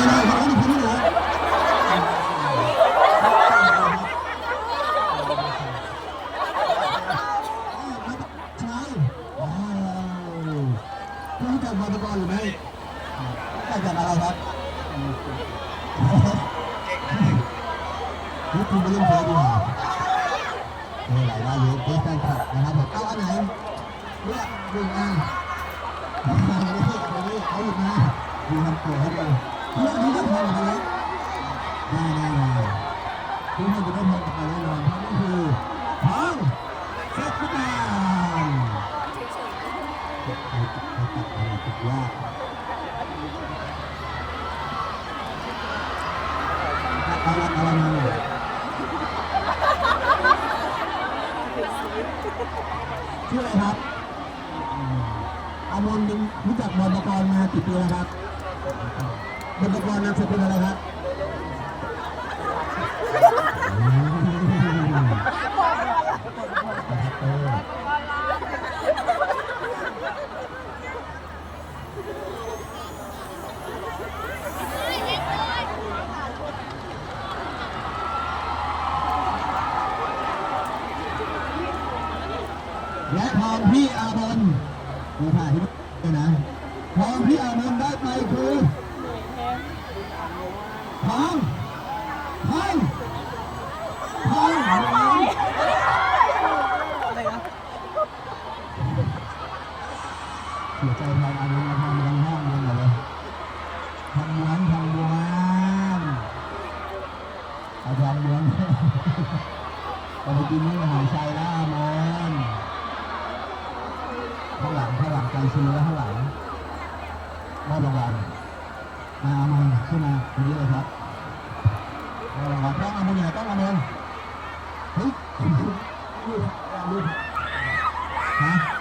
ໄດ້ ໄດ້ ໄດ້ ໄດ້ ຮູ້ຈັກບອນປະກອນຫຼືໄມ່? ຮູ້ຈັກອາໄລຄັບ? ນີ້ຄືມາຫຼິ້ນເຟສດີກວ່າ. ໂອ້ ຫຼາຍລາຍຢູ່ ເຟສແຟນຄລັບນະຄັບ. ເອົາອັນໄຫນ? ເລືອກໜຶ່ງອັນ. ເອົາອີກມາ. ຢູ່ນຳໂຕໃຫ້ເບິ່ງ. ເລືອກທີ່ຈະທອງໄປເລີຍ. ໄດ້ ໄດ້ ໄດ້. ທີ່ມັນຈະໄດ້ທອງກັບໄປແນ່ນອນ ເພາະນີ້ຄືທອງເຊັດພິການ. ເອົາ ເອົາ ເອົາ ເອົາ ເອົາ ເອົາ ເອົາ ເອົາ ເອົາ ເອົາ ເອົາ ເອົາ ຊື່ອະໄລຄັບ? ອາມົນ ຮູ້ຈັກບອນປະກອນມາກ່ຽວປີແລ້ວຄັບ? ບອນປະກອນນາມສະກຸນອາໄລຄັບ? ແລະ ທອງທີ່ອາມົນ ເດີນທາງທີ່ ນະ ທອງທີ່ອາມົນໄດ້ໄປຄື ທອງ ທອງ ທອງ ເສຍໃຈແທນອາມົນ ທອງ ທອງ ທອງ ທອງ ທອງ ທອງ ທອງ ທອງ ອາມົນ ເອົາໄປກິນມື້ໃນຫາຍໄຊແລ້ວ ອາມົນ. ຂ້າງຫຼັງ ຂ້າງຫຼັງ ໄກຊີແລ້ວ ຂ້າງຫຼັງ ມອບລາງວັນ. ມາ ອາມົນ ຂຶ້ນມາ ຢູ່ນີ້ເລີຍຄັບ. ມອບລາງວັນ ຕ້ອງອາມົນ ຕ້ອງອາມົນ. ເຮີ້ຍ ຮະ?